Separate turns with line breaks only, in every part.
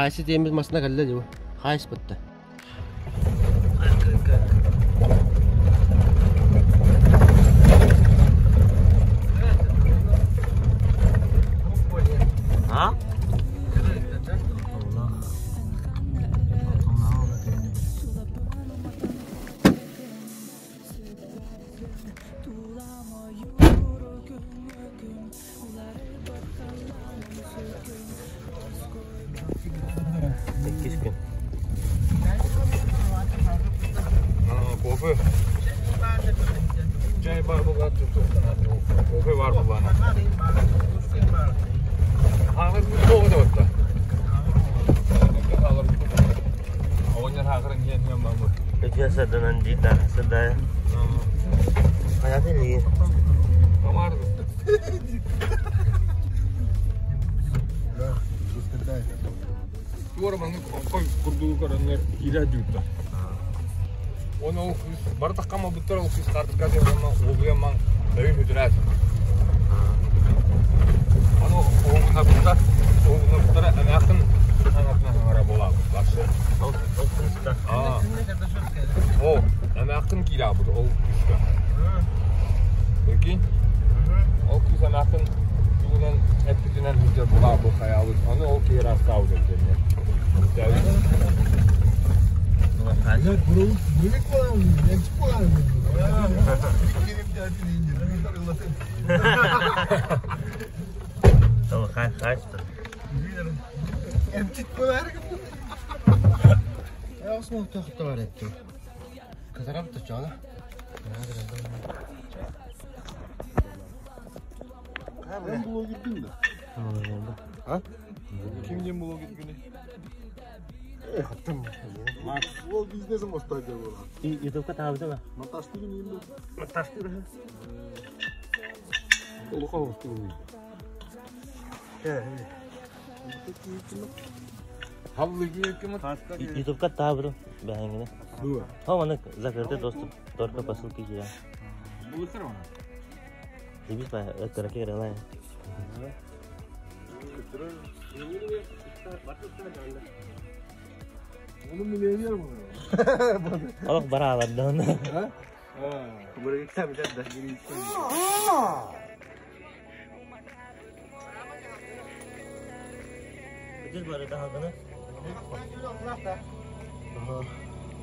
Хайсы диэммит масына кэллэ дии. Хайс бытта. А? Иккис күн.
Кофе. Чай бар буолла, кофе бар буолла. Хаҕыр тоҕо да батта. Оҕонньор хаҕырын иһэн иһэн баммыт.
Үтүө саданан дии садая. Хайатын лиир.
Туора маннык оҥхой курдугу көрөннөр киирэ дьуутта. Оны ол кыыс бары таххама буттар ол кыыс карточка уонна уолуйан маҥ өйүн сүтүрээт. Аны уһугуннарбыттар, уһугуннарбыттара эмээхсин саҥатынан саҥара буолаабыт барсы.
Ол ол кыыста.
Аа. Ол эмээхсин киирээбит ол кыыска. Прикинь? Ол кыыс эмээхсин тугунан эппитинэн сылдьар булаабыт хайаабыт. Аны ол киһи ыраастаабыт эбит эмиэ.
Ол хай хайста.
Ben bloğa gittim de.
А?
Кимден блог гиткини?
Ол бизнесим остайды була.
Ютубка таабыта ба?
Монтажтыгын енді.
Монтажтыгын.
Улахан остугун.
Ютубка таабыта бэһэҥҥинэ.
Дуа.
Хо маны закрытый доступ только по ссылке киирэн.
Булыктар она.
Дебис ба кыраки кыралай.
Bunu milyoner bunu.
Олох бараалардан.
Ha?
Бүтүн бары даһагына.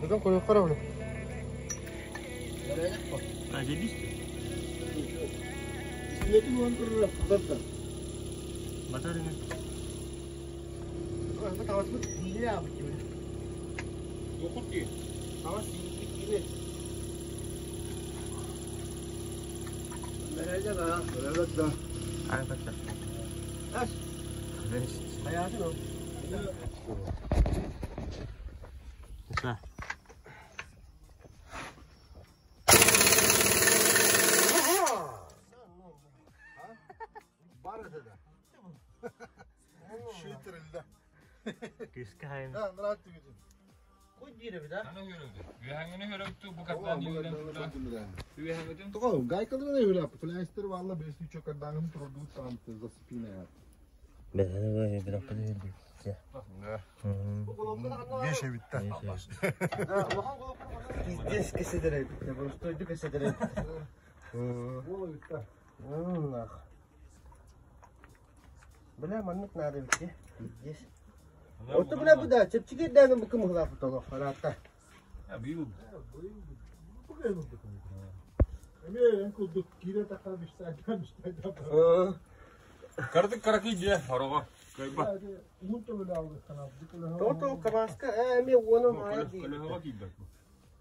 Neden koyuyor öyle?
Ажебис.
Üstündeki bu antırı tutarsa.
Батарына.
Dokut ki.
Evet da.
Ай батта. Са.
Бар ötede. Şiitirildi.
Күскэ хайын.
Ha, rahat gidin.
Аны höröldü. Ühengini höröldü bu kattan yürüden tuttu. Ühengini
Того, гайкалары да öyle yaptı. Flanşları valla besli çok adamın turdu tam засыпина ya.
Бэһэни бай бираппы дии.
Beşe bitti.
Пиздец кэседерей. Просто кэседерей.
Бола bitti.
Нах. Бля, маннык надо битти. Пиздец. Орто бля буда, чепчиге дагы бу кым хлап того харата.
Бил.
Эме en kulduk kire takar işlerden işlerden.
Кардык караки же хорого. Кайба.
Unuttu böyle aldı sana.
Тото кабаска, э ме воно хайди.
Көлөһөгө кийдик.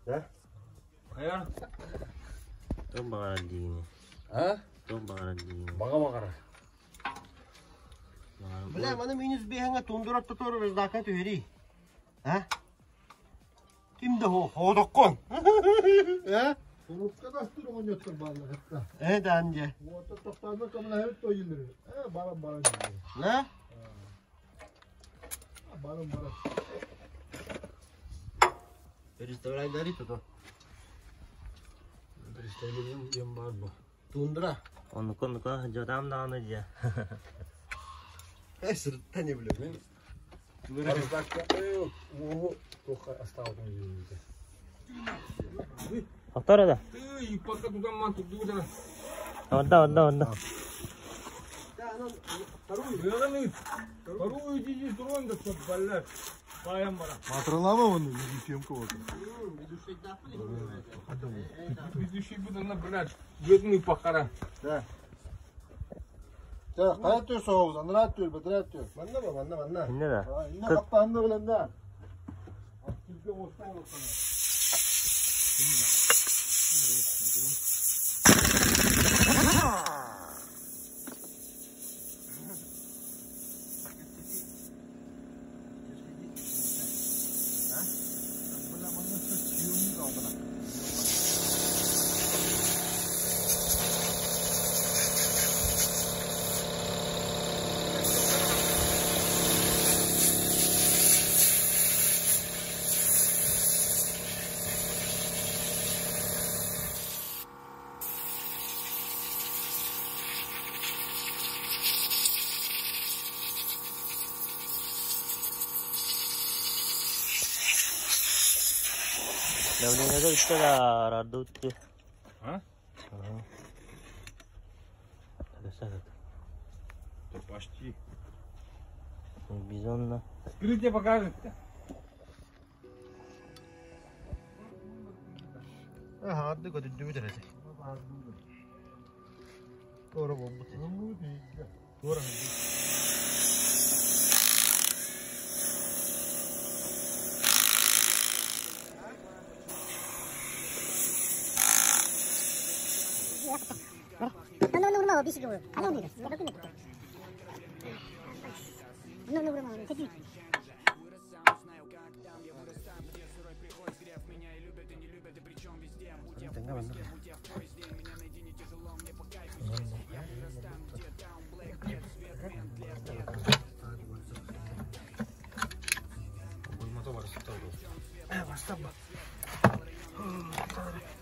Да?
Хайар.
Том багара дигини.
А?
Том багара дигини.
Бага багара.
Бля, маны минус бехеңе тундурат тотор раздака түһери. А? Ким да хо ходоккон. А?
Unutka da sürü oynuyordur bana hatta.
Э данже.
Orta toplarına kamına evet oyunları. E baran baran.
На?
Baran baran.
Переставляй то.
Представлением ем бар бу.
Тундра. Онуку онуку жотам дааны же. Э, сыртта не билем. Автор да?
Ты, пока туда ман туда.
Онда, онда, онда.
Вторую иди дрон, да блядь. Паям бара.
Матыралама оны, съемка болды.
Ведущий буду на, блядь, бедный пахара.
Да. Ja, қая түр соғыз, андыра түр, бітіре түр.
Манна ба, манна, манна. Инне да.
Инне қаптағында білем да.
Давление да үттэ да арарды үттэ.
А? Да почти.
Бизонно.
Скрытие покажет-то.
Ага, арды көтүрдү бүтэрэтэ. Тора болбут. Тора.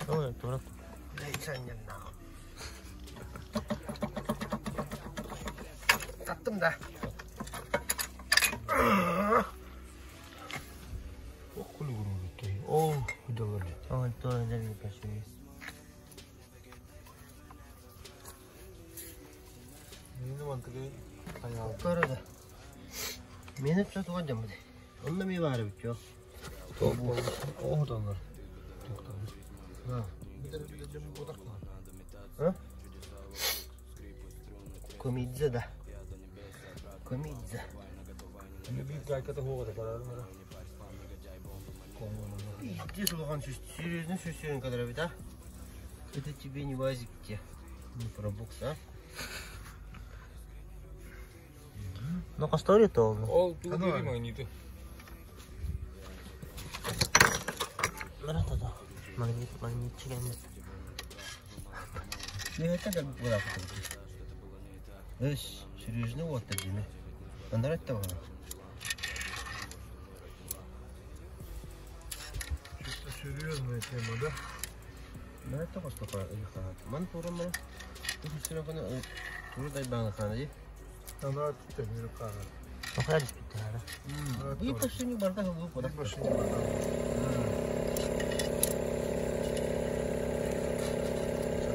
Ой, тора. Таптым да.
О, удалали.
Ой, тора дерге кашуес.
Мені мантығы қаял.
Тора да. Мени tutуга жамды. Онда ми бар бит жок.
О, удалар.
А? Комидзе да. Комидзе.
Не бит гайка-то года, пора.
Пиздец, Лухан, серьезно, серьезно, когда бит, а? Это тебе не вазик те. Не пробукс, а? Ну, кастори то.
Ол тут магниты.
Брат, да. Магнит, магнит, чиган. Не, это как бы Эш, серьезно, вот один. Андрат того.
Что-то серьезная тема, да?
Да, это просто Ман турам, ты серьезно, турдай бана хана,
Ана түтті, меріп қаға.
Охрана спитара. И почти не барда глупо, да?
Машина барда.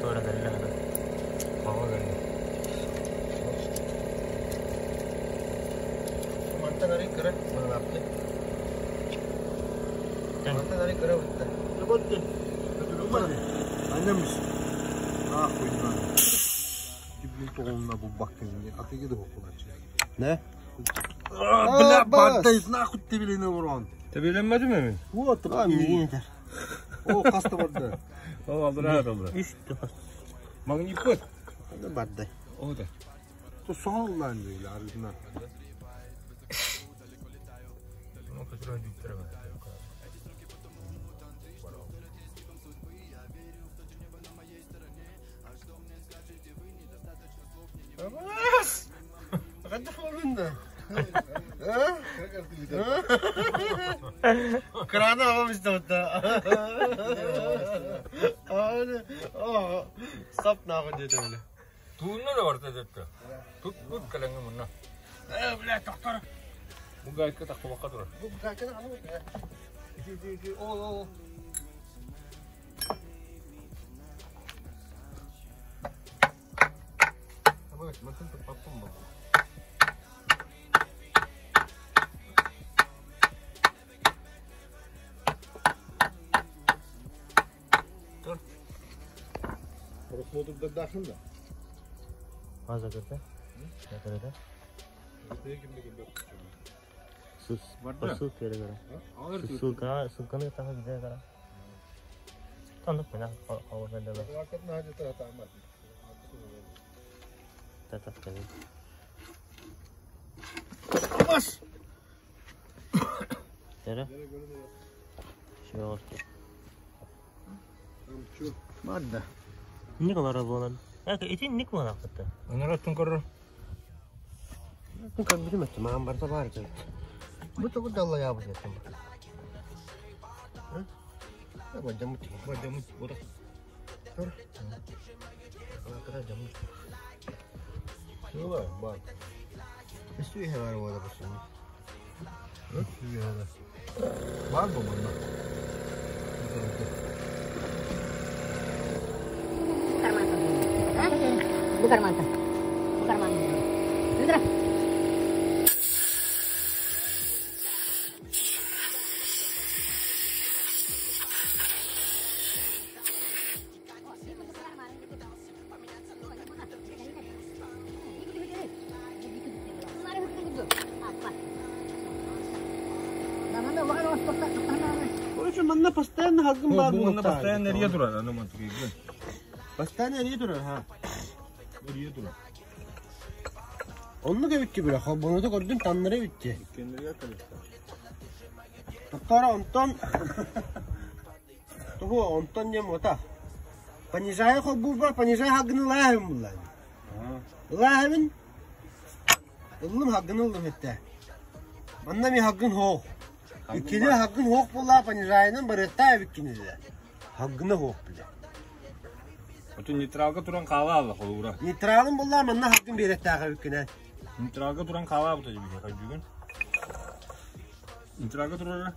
Тора далла.
Помогали.
Мантан ари кыра, манапты. Мантан ари кыра бутта.
Annemiş. Ah koyun. Kimin toğuluna bu baktın. Atı gidi okula.
Ne?
Бля, бардайыз, нахуй тебелене ұран.
Тебеленмedi mi?
Вот,
А, миллиметр.
О, қасты барды.
Ол алдыра алды.
Үш
Магнит кот.
Да бардай.
О, да.
То соңлан дейді, арызына.
Ну, который диктор.
Қандай болдың Краны алып да. Сап нахуй деді өлі.
Туынна да бар дедетті. Тут тут калаңы мына.
Э, бля, тоқтар.
Бу гайка тахсыбакка турар.
Бу гайканы аны
Ити ити ити ол ол.
Мантан туппаппын бу.
Тур.
Просмотрдардаахын да.
Аз закрыто. Закрыто. Ссылка керек. Ссылка, ссылканы тағы где кара. Тандык менә авырда да. Татак
Бас!
Тере. Şöyle
Барда.
Не кылар болан? Яки итин не кылар акытты?
Анара түн көрөр.
Күн кам билмәтте, маған барда бар икән.
Бу тогы далла ябы еттим. Бу жамут.
Бу жамут. Бу
Тур. Ана жамут. Шула, бар. Үстү бар бола басын. Үстү бар. Бар бу мында.
Bukan mantan. Bukan mantan. Indra.
Короче, манна постоянно хагым бар
Бу манна постоянно рие турар, аны мантык.
Постоянно рие турар, ха.
Рие турар.
Онну кебитти бile, bunu da gördüm tanrı bitti.
Kendine kalır.
Доктора онтон Того онтон не мота. Понижай хобу бар, понижай хагын лахым булар. Лахымын Ыллым хагын ыллым этте. Манна ми хагын хоқ. Иккини хагын хоқ була понижайнын барытта биккини де. Хагыны хоқ биле.
Оту нейтралга туран кала алла холура.
Нейтралын була манна хагын береттага биккине.
Нейтралга туран кала бу тажы бихе бүгүн. Нейтралга турара.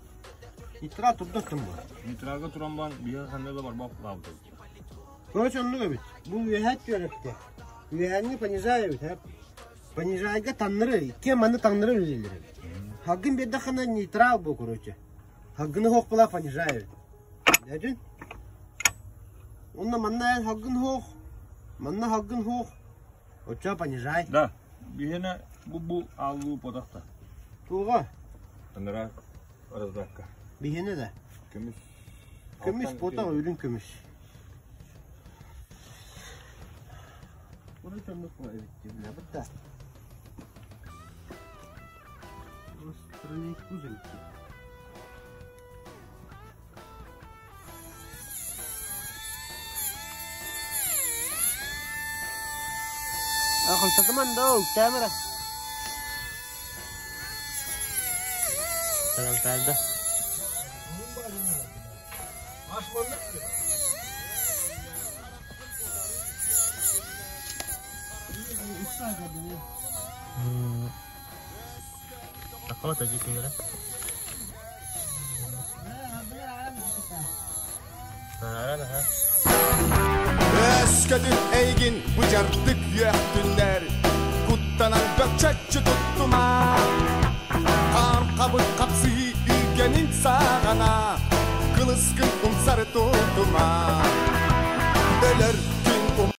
Нейтрал турдуктум бу.
Нейтралга туран бан бихе ханда да барбак лабы.
Короче, онну бит. Бу үһәт көрөптө. Үһәнни понижай бит, ха. Понижайга танныры, кем аны танныры үлелер. Хагын бедде хана нейтрал бу, короче. Хагыны хок була понижай. Нәдүн? Онна манна хагын хок. Манна хагын хок. Оча понижай.
Да. Бихене бу бу алу подакта.
Туга.
Танныра раздатка.
Бихене да.
Көмүш.
Көмүш бота үрүн көмүш. Короче, онну куа битти биле битта. Островник кузелки. Ахын дау, камера. Selam geldi. Akala tadi tinggal. Nah,
Өскөтүн эйгин бычардык үйәқтүннер Куттанан бөкчөччү туттума Кам кабыт капсы үйгенин сагана Кылыскын умсары тутума Өлөр